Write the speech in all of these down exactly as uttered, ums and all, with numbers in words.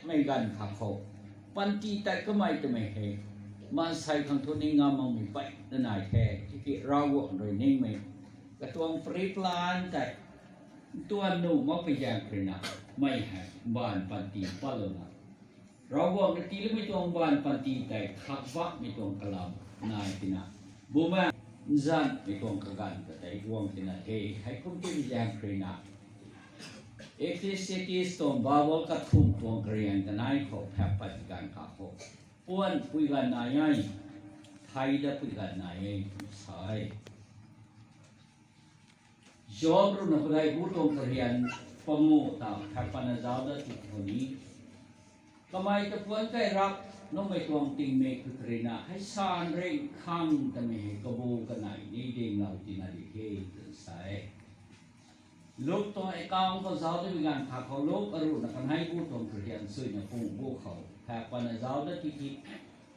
Mei ganv kha khou panty tei kamei twmei hei maansei khang thu ning ngam makmei pey na nai the. Tiki Ravguangc rui ningmei katuang pre-plan tei ntuan nuh makpui zaeng khou ruina mei hei mbaanv panty patlouna Ravguangc rui tiiloumei tuang mbaanv panty tei khakbakmei tuang kalam nai tina, Bumaengh Nzanmei tuang kaganv ta tei guang tina the. Heikum tiimei zaeng khou ruina Ecclesiastes tuang Bible kathumh tuang karian kanei khou phak pat ganv kha khou, puan pui ganv nai e, thei dat pui ganv nai e, sa e. Job ruhna padeih bu tuang karian panguh ta phak patna zauc dat ti khou ni, kamei ta puan kai rap nuhmei tuang tingmik khou ruina hei san ring khang tamei hei kabu kanei ni dinglou tina di the twna sa e. Luk tuang account khou zauc datmei ganv kha khou Luk aruhna kanei bu tuang karian suina pung bu khou phak patna zauc dat ti ki,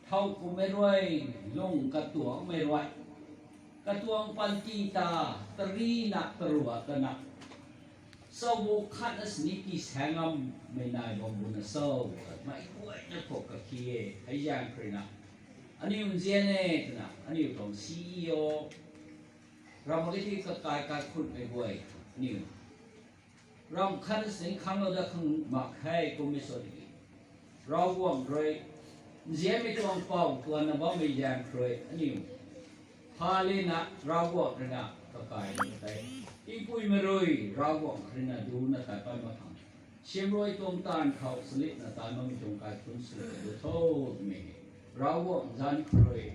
thow kumhmei rui, lung katuangmei rui, katuang panty ta, tarina karuak kana, chabu khatna sini ki saeng ngammei nai bam buna cho, meic guayna khou kakhi e, hei zaeng khou ruina, aniu nzian e twna, aniu tuang C E O, ram mak e ti kakai kaikhunhmei guay, aniu ram khatna sini khanglou dat khang mak khe kummei sw tiki, Ravguangc rui nzianmei tuang pou tuanna bammei zaeng khou rui aniu pha lena Ravguangc ruina kakai tei tingpuimei rui Ravguangc khou ruina duna tat pat mak khang, siamruai tuang taanv khou salihna tat makmei tuang kaikhunc sw ta du tho twmei hei Ravguangc zanc khou rui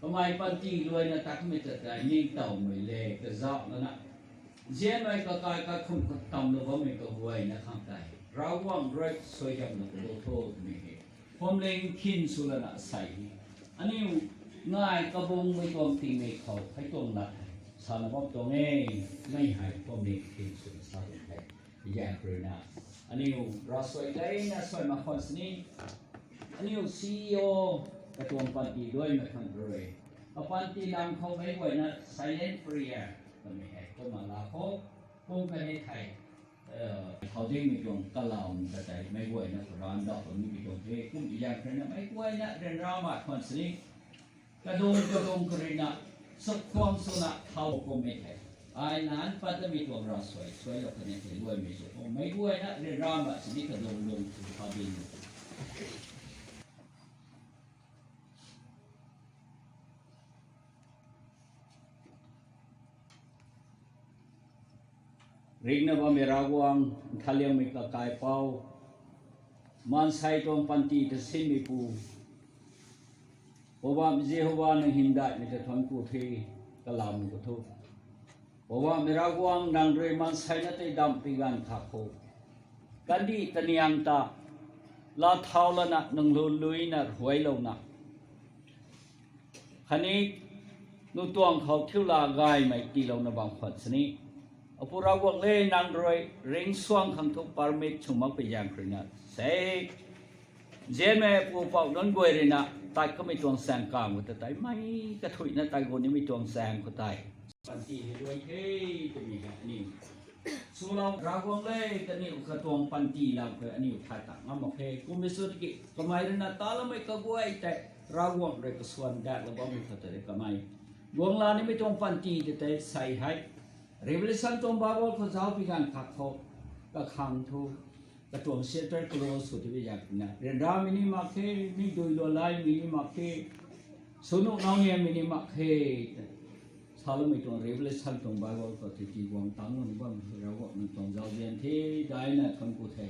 kamei panty luaina tat kamei ta tei ningtowmei le kazauh lana, nzianmei kakai kaikhunc khou tamlou bammei kaguayna khang tei Ravguangc rui suaihiamna ta du tho twmei hei phuamling khin sw lana sei hei, aniu ngai kabungmei tuang tingmik khou hei tuang lat hei sana bam tuang e. Mei hei phuamling khin swna sa tuang the. Zaeng khou ruina, aniu ravsuai gayna suai mak khwan sini, aniu C E O katuang panty luaimei khang rui, kapanty lam khou meic guayna silent prayer twmei hei kumna la khou, kum kanei thei, khou dingmei tuang kalam ta tei meic guayna khou randauh kanmei tuang the. Kum zaeng khou ruina meic guayna ryanra mak khwan sini, kadung kadung khou ruina, sukhuang swna thau kummei thei, ai naan pat tamei tuang ravsuai suailou kanei thei luaimei sw khou meic guayna ryanra mak sini kadung lung tu tha ding. Ringcna bammei Ravguangc, nthaliangmei kakaipouc, maansei tuang panty ta sinmeipu, Poubauhmei Jihova, nang hymdaihmei ta thuanc ku the, kalam khou thu, Poubauhmei Ravguangc, nang rui maansei na tei damh pi ganv kha khou, kandih taniang ta laa thau lana nang luluina ruailouna, khatni nu tuang khou thiu laa gaymei tiilouna bam khwan sini, Apu Ravguangc le, nang rui ringcsuang khang thu permit sw makpui zaeng khou ruina sei, nzianmei pu pouc nunc guay ruina tat kamei tuang chaeng kamv khou ta tei mei kathuicna tat gu nimei tuang chaeng khou tei panty hei luai the twmei hei aniu swlou Ravguangc le, kaniw katuang panty lam khou aniu thay ta ngam mak khe kummei sw tiki, kamei ruina taloumei kaguay tei Ravguangc rui kasuan datlou bammei khou tei kamei guang la nimei tuang panty tei tei sei hei Revelation tuang Bible khou zauc pi ganv kha khou, kakhang thu, katuang chapter close sw tei bi zak na, ryanramei ni mak khe, mi dui lua laimei ni mak khe, swnuh nau niammei ni mak khe, tei saloumei tuang Revelation tuang Bible khou tei tiguang tangc lou ni bam Ravguangc nang tuang zauzian the, daina thuanc ku the.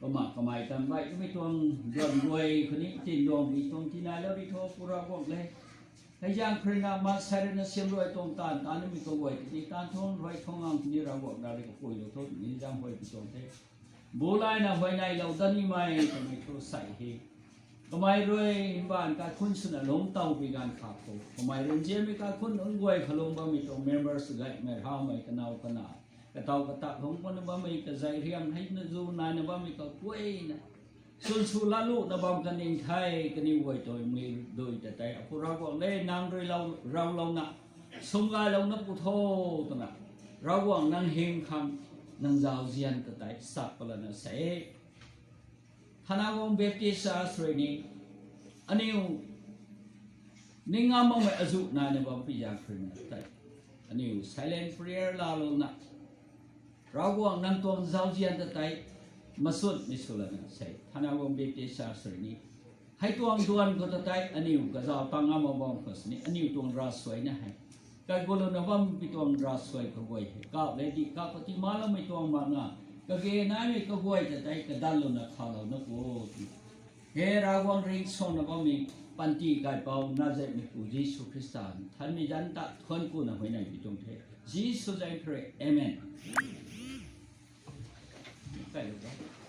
Kumna kamei tam baih kamei tuang duan guay khou ni tinduangmei tuang tinailou ri tho Pu Ravguangc le. Hei zaeng khou ruina maansei ruina siamruai tuang taanv ta nimei kaguay tei ni taanv thuang ruai thuang ngang tei ni Ravguangc na rui kapuilou tho twmei zaeng huay pi tuang the. Bulaina huay neilou dat nimei twmei thu sei he. Kamei rui mbaanv kaikhunc swna lungc tow pi ganv kha khou, kamei rui nzianmei kaikhunc nunc guay kha lung bammei tuang members gaymei, rhaumei, kanow kana, katow katak lungc puna bammei, kazei riam heina zu naina bammei kaguayna, swn sw latluhna bam kaning the, kaniw guay tuang mi dui ta tei Apu Ravguangc le, nang rui lou, ravlouna, sumgaylouna pu tho, twna, Ravguangc nang hym khang, nang zauzian ta tei sap palana sei. Thanaguang Baptist Church rui ni aniu ning ngam makmei azuh naina bam pi zaeng khruina tei, aniu silent prayer laalouna, Ravguangc nang tuang zauzian ta tei machunmei sw lana sei Thanaguang Baptist Church rui ni hei tuang duan khou ta tei aniu kazauh tang ngam mak bam khou sini aniu tuang ravsuaina hei kaigulouna bammei tuang ravsuai kaguay hei kau le di kau khou ti maloumei tuang mak na, kage naimei kaguay ta tei kadanlouna khalou na ku. He Ravguangc ringcsuangna bammei panty kaipouc Nazaretmeipu Jisu Khrista nthanmei zanc ta thuanc kuna huayney pi tuang the. Jisu zaeng khou rui, amen. Kailou e.